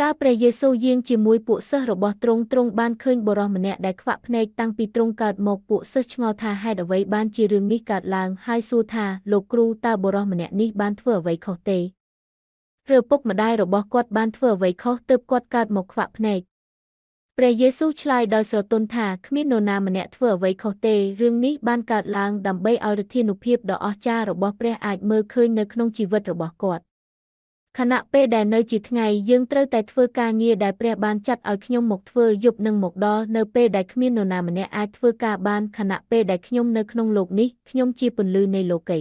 កាលព្រះយេស៊ូវយាងជាមួយពួកសិស្សរបស់ទ្រង់ទ្រង់បានឃើញបុរសម្នាក់ដែលខ្វាក់ភ្នែកតាំងពីទ្រង់កើតមកពួកសិស្សឆ្ងល់ថាហេតុអ្វីបានជារឿងនេះកើតឡើងហើយសួរថាលោកគ្រូតើបុរសម្នាក់នេះបានធ្វើអ្វីខុសទេឬឪពុកម្ដាយរបស់គាត់បានធ្វើអ្វីខុសទើបគាត់កើតមកខ្វាក់ភ្នែកព្រះយេស៊ូវឆ្លើយដោយស្រទន់ថាគ្មាននរណាម្នាក់ធ្វើអ្វីខុសទេរឿងនេះបានកើតឡើងដើម្បីឲ្យឫទ្ធានុភាពដ៏អស្ចារ្យរបស់ព្រះអាចមើលឃើញនៅក្នុងជីវិតរបស់គាត់ខណៈពេលដែលនៅជាថ្ងៃយើងត្រូវតែធ្វើការងារដែលព្រះបានចាត់ឲ្យខ្ញុំមកធ្វើយប់នឹងមកដល់នៅពេលដែលគ្មាននរណាម្នាក់អាចធ្វើការបានខណៈពេលដែលខ្ញុំនៅក្នុងលោកនេះខ្ញុំជាពន្លឺនៃលោកី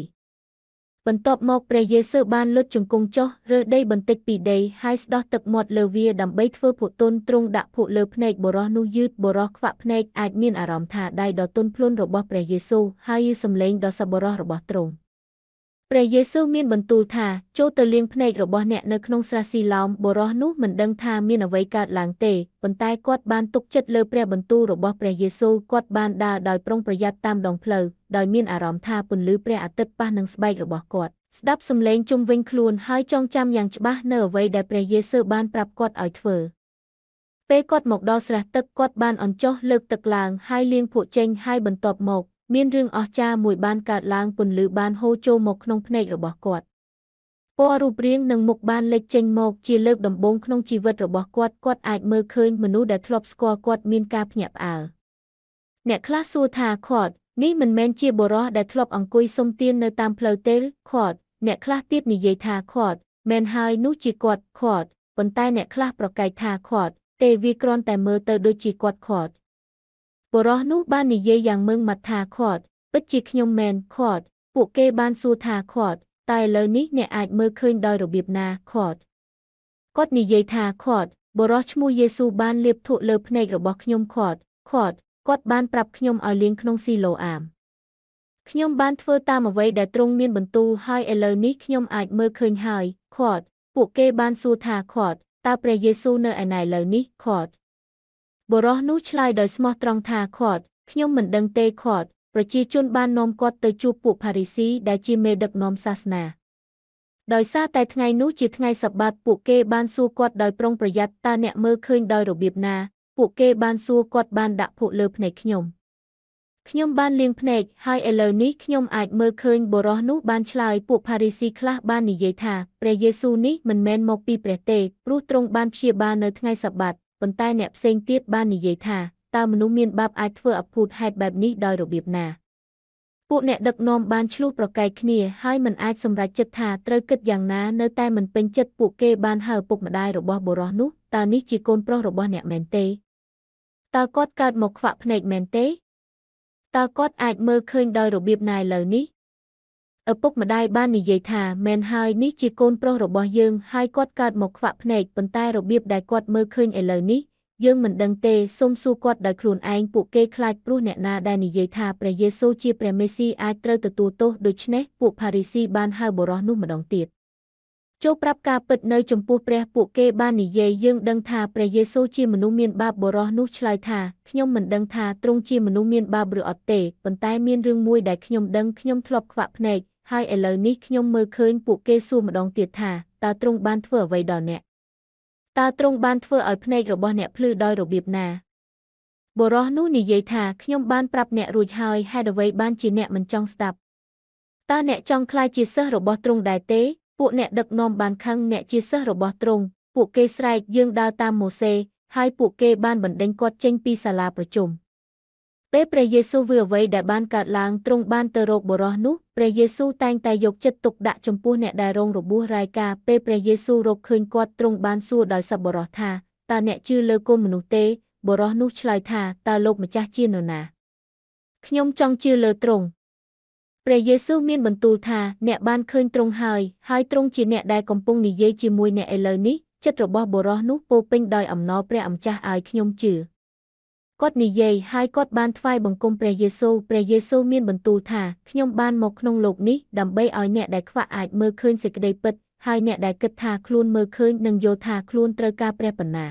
បន្ទាប់មកព្រះយេស៊ូវបានលុតជង្គង់ចុះរើសដីបន្តិចពីដីហើយស្ដោះទឹកមាត់លើវាដើម្បីធ្វើភក់ទន់ទ្រង់ដាក់ភក់លើភ្នែកបុរសនោះយឺតបុរសខ្វាក់ភ្នែកអាចមានអារម្មណ៍ថាដៃដ៏ទន់ភ្លន់របស់ព្រះយេស៊ូវហើយសំឡេងដ៏សប្បុរសរបស់ទ្រង់ព្រះយេស៊ូវមានបន្ទូលថាចូលទៅលាងភ្នែករបស់អ្នកនៅក្នុងស្រះស៊ីឡោមបុរសនោះមិនដឹងថាមានអ្វីកើតឡើងទេប៉ុន្តែគាត់បានទុកចិត្តលើព្រះបន្ទូលរបស់ព្រះយេស៊ូវគាត់បានដើរដោយប្រុងប្រយ័ត្នតាមដងផ្លូវដោយមានអារម្មណ៍ថាពន្លឺព្រះអាទិត្យប៉ះនឹងស្បែករបស់គាត់ស្ដាប់សំឡេងជុំវិញខ្លួនហើយចងចាំយ៉ាងច្បាស់នៅអ្វីដែលព្រះយេស៊ូវបានប្រាប់គាត់ឲ្យធ្វើពេលគាត់មកដល់ស្រះទឹកគាត់បានអញ្ចោះលើកទឹកឡើងហើយលាងភក់ចេញហើយបន្ទាប់មកមានរឿងអស្ចារ្យមួយបានកើតឡើងពន្លឺបានហូរចូលមកក្នុងភ្នែករបស់គាត់ពណ៌រូបរាងនិងមុខបានលេចចេញមកជាលើកដំបូងក្នុងជីវិតរបស់គាត់គាត់អាចមើលឃើញមនុស្សដែលធ្លាប់ស្គាល់គាត់មានការភ្ញាក់ផ្អើលអ្នកខ្លះសួរថាគាត់នេះមិនមែនជាបុរសដែលធ្លាប់អង្គុយសុំទាននៅតាមផ្លូវទេគាត់អ្នកខ្លះទៀតនិយាយថាគាត់មែនហើយនោះជាគាត់គាត់ប៉ុន្តែអ្នកខ្លះប្រកែកថាគាត់ទេវាគ្រាន់តែមើលទៅដូចជាគាត់គាត់បុរសនោះបាននិយាយយ៉ាងម៉ឺងម៉ាត់ថាគាត់ពិតជាខ្ញុំមែនគាត់ពួកគេបានសួរថាគាត់តែឥឡូវនេះអ្នកអាចមើលឃើញដោយរបៀបណាគាត់គាត់និយាយថាគាត់បុរសឈ្មោះយេស៊ូបានលាបធក់លើភ្នែករបស់ខ្ញុំគាត់គាត់គាត់បានប្រាប់ខ្ញុំឲ្យលាងក្នុងស៊ីឡូអាមខ្ញុំបានធ្វើតាមអ្វីដែលទ្រង់មានបន្ទូលហើយឥឡូវនេះខ្ញុំអាចមើលឃើញហើយគាត់ពួកគេបានសួរថាគាត់តើព្រះយេស៊ូវនៅឯណាឥឡូវនេះគាត់បុរសនោះឆ្លើយដោយស្មោះត្រង់ថាគាត់ខ្ញុំមិនដឹងទេគាត់ប្រជាជនបាននាំគាត់ទៅជួបពួកផារីស៊ីដែលជាមេដឹកនាំសាសនាដោយសារតែថ្ងៃនោះជាថ្ងៃសបាតពួកគេបានសួរគាត់ដោយប្រុងប្រយ័ត្នតើអ្នកមើលឃើញដោយរបៀបណាពួកគេបានសួរគាត់បានដាក់ភក់លើភ្នែកខ្ញុំខ្ញុំបានលាងភ្នែកហើយឥឡូវនេះខ្ញុំអាចមើលឃើញបុរសនោះបានឆ្លើយពួកផារីស៊ីខ្លះបាននិយាយថាព្រះយេស៊ូវនេះមិនមែនមកពីព្រះទេព្រោះទ្រង់បានព្យាបាលនៅថ្ងៃសបាតប៉ុន្តែអ្នកផ្សេងទៀតបាននិយាយថាតើមនុស្សមានបាបអាចធ្វើអភូតហេតុបែបនេះដោយរបៀបណាពួកអ្នកដឹកនាំបានឈ្លោះប្រកែកគ្នាហើយមិនអាចសម្រេចចិត្តថាត្រូវគិតយ៉ាងណានៅតែមិនពេញចិត្តពួកគេបានហៅឪពុកម្ដាយរបស់បុរសនោះតើនេះជាកូនប្រុសរបស់អ្នកមែនទេតើគាត់កើតមកខ្វាក់ភ្នែកមែនទេតើគាត់អាចមើលឃើញដោយរបៀបណាឥឡូវនេះឪពុកម្ដាយបាននិយាយថាមែនហើយនេះជាកូនប្រុសរបស់យើងហើយគាត់កើតមកខ្វាក់ភ្នែកប៉ុន្តែរបៀបដែលគាត់មើលឃើញឥឡូវនេះយើងមិនដឹងទេសូមសួរគាត់ដោយខ្លួនឯងពួកគេខ្លាចព្រោះអ្នកណាដែលនិយាយថាព្រះយេស៊ូវជាព្រះមេស៊ីអាចត្រូវទទួលទោសដូច្នេះពួកផារីស៊ីបានហៅបុរសនោះម្ដងទៀតចូលប្រាប់ការពិតនៅចំពោះព្រះពួកគេបាននិយាយយើងដឹងថាព្រះយេស៊ូវជាមនុស្សមានបាបបុរសនោះឆ្លើយថាខ្ញុំមិនដឹងថាទ្រង់ជាមនុស្សមានបាបឬអត់ទេប៉ុន្តែមានរឿងមួយដែលខ្ញុំដឹងខ្ញុំធ្លាប់ខ្វាក់ភ្នែកហើយឥឡូវនេះខ្ញុំមើលឃើញពួកគេសួរម្ដងទៀតថាតើទ្រង់បានធ្វើអ្វីដល់អ្នកតើទ្រង់បានធ្វើឲ្យភ្នែករបស់អ្នកភ្លឺដោយរបៀបណាបុរសនោះនិយាយថាខ្ញុំបានប្រាប់អ្នករួចហើយហេតុអ្វីបានជាអ្នកមិនចង់ស្ដាប់តើអ្នកចង់ក្លាយជាសិស្សរបស់ទ្រង់ដែរទេពួកអ្នកដឹកនាំបានខឹងអ្នកជាសិស្សរបស់ទ្រង់ពួកគេស្រែកយើងដើរតាមម៉ូសេហើយពួកគេបានបណ្ដេញគាត់ចេញពីសាលាប្រជុំពេលព្រះយេស៊ូវធ្វើអ្វីដែលបានកើតឡើងទ្រង់បានទៅរកបុរសនោះព្រះយេស៊ូវតែងតែយកចិត្តទុកដាក់ចំពោះអ្នកដែលរងរបួសរាយការណ៍ពេលព្រះយេស៊ូវរកឃើញគាត់ទ្រង់បានសួរដោយសប្បុរសថាតើអ្នកជឿលើកូនមនុស្សទេបុរសនោះឆ្លើយថាតើលោកម្ចាស់ជានរណាខ្ញុំចង់ជឿលើទ្រង់ព្រះយេស៊ូវមានបន្ទូលថាអ្នកបានឃើញទ្រង់ហើយហើយទ្រង់ជាអ្នកដែលកំពុងនិយាយជាមួយអ្នកឥឡូវនេះចិត្តរបស់បុរសនោះពោពេញដោយអំណរព្រះអម្ចាស់ឲ្យខ្ញុំជឿគាត់និយាយហើយគាត់បានថ្វាយបង្គំព្រះយេស៊ូវព្រះយេស៊ូវមានបន្ទូលថាខ្ញុំបានមកក្នុងលោកនេះដើម្បីឲ្យអ្នកដែលខ្វាក់អាចមើលឃើញសេចក្តីពិតហើយអ្នកដែលគិតថាខ្លួនមើលឃើញនឹងយល់ថាខ្លួនត្រូវការព្រះបណ្ណា